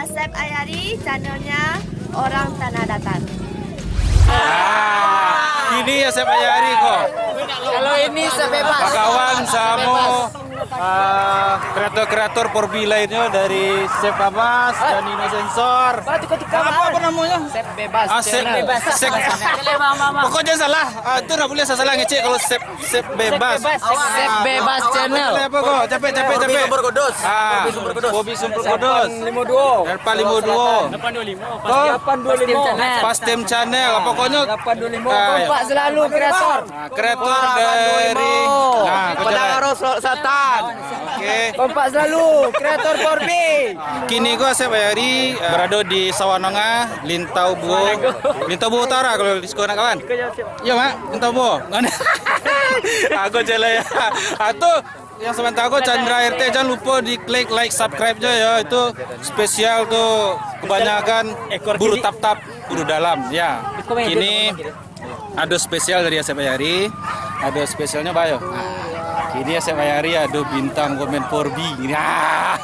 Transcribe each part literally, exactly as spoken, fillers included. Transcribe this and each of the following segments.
Asep Ayari, channelnya orang Tanah Datar. Ah, ini Asep Ayari ko. Kalau ini sebebas. Bakawan samo, ah, kreator-kreator Porbi lainnyo dari Sep Babas dan Ino Sensor. Apa, apa namanya? Sep Bebas. Ah, Sep Channel. Bebas. Sep. Pokoknya salah. Ah, itu ndak boleh salah ngecek kalau Sep Sep Bebas. Sep Bebas. Sep Bebas Channel. Apa ko? Capek, capek, capek. Sumber Kudus. Ah, Sumber Kudus. Bobi Sumber Kudus. Limo duo. Erpa limo duo. Lapan dua limo. Ko? Lapan dua limo. Pastem Channel. Pokoknya, lapan dua lima. Ah, iya. Kompak selalu kreator. Ah, kreator dari, ah, Padang Aro Selatan. Oke. Kompak selalu kreator Porbi. Kini ko Asep Ayari, eh, berada di Sawah Nongah, Lintau Buo. Lintau Buo Utara kalau di sekolah nak kawan. Iya, Mak, minta bo. Aku jalan ya. Ah, tu yang sementara aku Chandra R T, jangan lupa di klik like, subscribe je ya. Itu spesial tu kebanyakan buru tap-tap, buru dalam ya. Kini ada spesial dari Asep Ayari, ada spesialnya bayo. Nah, kini Asep Ayari ada bintang komen Porbi. Nah,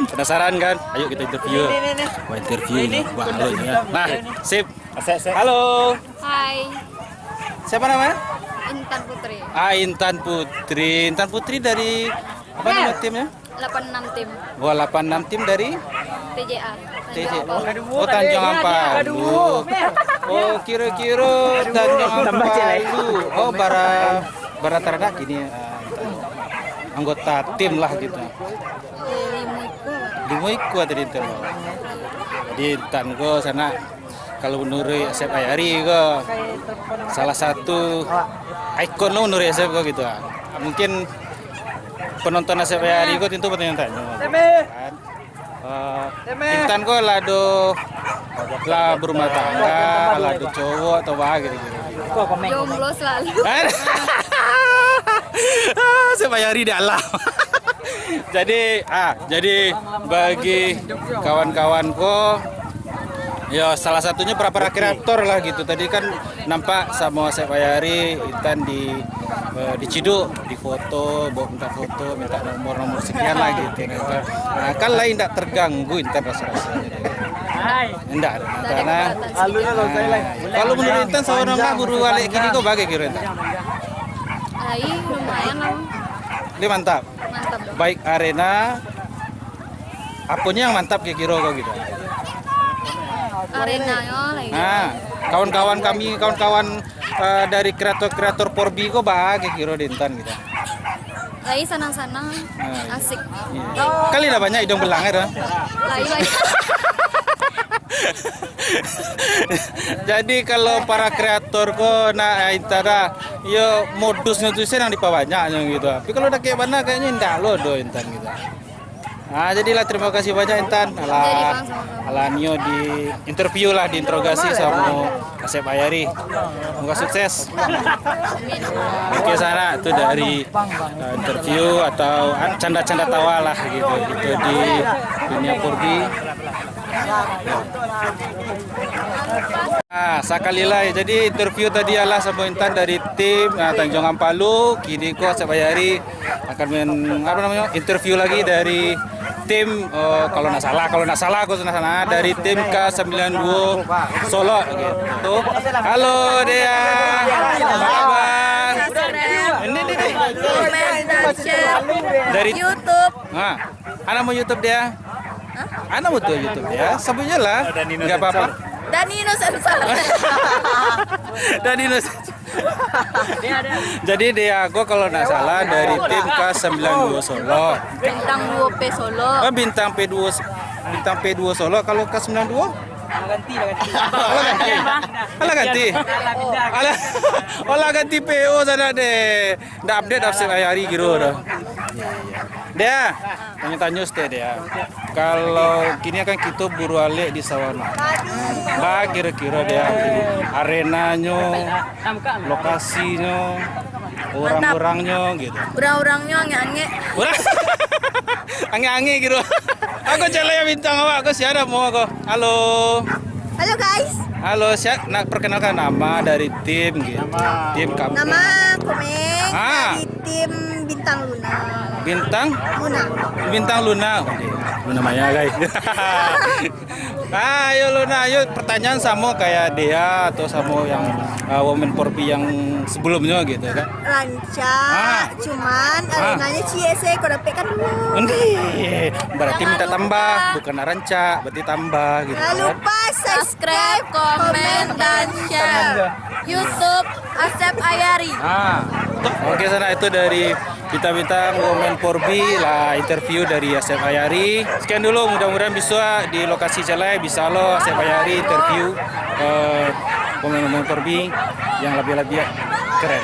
penasaran kan? Ayo kita interview. Wah, interview ini. Wah, halo ya. Nah, sip. Asep, Asep. Halo. Hai. Siapa namanya? Intan Putri. Ah, Intan Putri. Intan Putri dari apa nama timnya? Delapan enam tim. Wah, delapan enam tim dari? T J A. T J A. Oh, Tanjung Ampalu. Oh, kira-kira Tanjung Ampalu. Oh, bara, bara taranak kini, ah, anggota tim lah gitu. Eh, limo ikua. Limo ikua tadi tu. Jadi, Intan ko sanak Kalau manuruik Asep Ayari ko, salah satu ikon lo manuruik Asep ko gitu ah. Mungkin penonton Asep Ayari ko tentu batanyo-tanyo. Kan? Eh, Intan ko lah ado, lah berumah tangga, lah ado cowok atau bah gitu-gitu. Jomblo selalu. Kan? Asep Ayari di alam. Jadi, ah, jadi bagi kawan-kawan ko, ya, salah satunya para-para kreator lah gitu. Tadi kan nampak samo Asep Ayari, Intan di, eh, diciduk, difoto, bawa minta foto, minta nomor-nomor sekian lah gitu. Nah, kan lain ndak terganggu Intan rasa-rasanya. Ndak, karena, nah, kalau menurut Intan, saurang lah buru alek kini ko bagai kiro Intan. Ai, lumayan lah. Dia mantap. Mantap dong. Baik arena, aponyo yang mantap kiro-kiro ko gitu? Arenanyo lah, iyo. Nah, kawan-kawan kami, kawan-kawan, eh, dari kreator-kreator Porbi ko baa kiro-kiro di Intan gitu? Lai sanang-sanang, nah, asik. Iya. Kali lah banyak hidung belang itu. Lai banyak. Jadi kalau para kreator ko nak, eh, Intan dah, yo modusnyo tu se yang dipabanyak nyo gitu. Tapi kalau dakek bana kayaknyo indak lo do Intan gitu. Nah, jadilah terima kasih banyak Intan. Alah, alah nio di interview lah, diinterogasi samo Asep Ayari. Semoga sukses. Oke, sanak, tu dari, eh, interview atau, ah, canda-canda tawa lah gitu, gitu di dunia Porbi. Ah, sakali lai. Jadi interview tadi alah samo Intan dari tim, ah, Tanjung Ampalu, kini ko Asep Ayari akan men-, apa namanya, interview lagi dari tim, eh, kalau ndak salah, kalau ndak salah, aku salah, salah, dari tim K sembilan dua Solok gitu. Halo, Dea. Apa kabar? Ini, ini, ini. Komen dan share dari YouTube. Nah, apa nama YouTube Dea? Hah? Apa nama tu YouTube Dea? Sebut je lah. Enggak apa-apa. Dani Ino Sensor. Dani Ino Sensor. Jadi Dea ko kalau ndak salah dari tim K sembilan dua Solok. Bintang dua P Solok. Oh, Bintang P dua, Bintang P dua Solok. Kalau K sembilan dua? Alah ganti, alah ganti. Alah ganti. Alah, alah ganti P O sanak deh. Ndak update Asep Ayari kiro doh. Dea, tanyo-tanyo saketek Dea. Kalau kini kan kito buru alek di Sawah Nongah. Baa kiro-kiro Dea, arenanyo, lokasinyo, orang-orangnyo gitu. Orang-orangnyo angek-angek. Angek-angek gitu. Aku cek lah ya bintang awak, aku sia dah mau aku. Halo. Halo, guys. Halo, sia, nak perkenalkan nama dari tim gitu. Nama. Tim kamu. Nama Komeng, ah, dari tim Bintang Bintang Luna. Bintang Luna. Bintang Luna. Oke, Luna Maya, guys. Ah, ayo Luna, ayo pertanyaan samo kayak Dea atau samo yang uh, Women for P yang sebelumnya gitu kan. Rancak, ah. Cuman ah. Alunanyo ciek se, kau dapek kan dulu. Berarti minta tambah, bukan rancak, berarti tambah gitu. Jangan lupa subscribe, komen, dan share YouTube Asep Ayari. Ah, oke sana itu dari Bintang-bintang Women for P lah, interview dari Asep Ayari. Sekian dulu, mudah-mudahan bisa di lokasi Calai bisa lo Asep Ayari interview uh, Women Women for P yang lebih-lebih keren.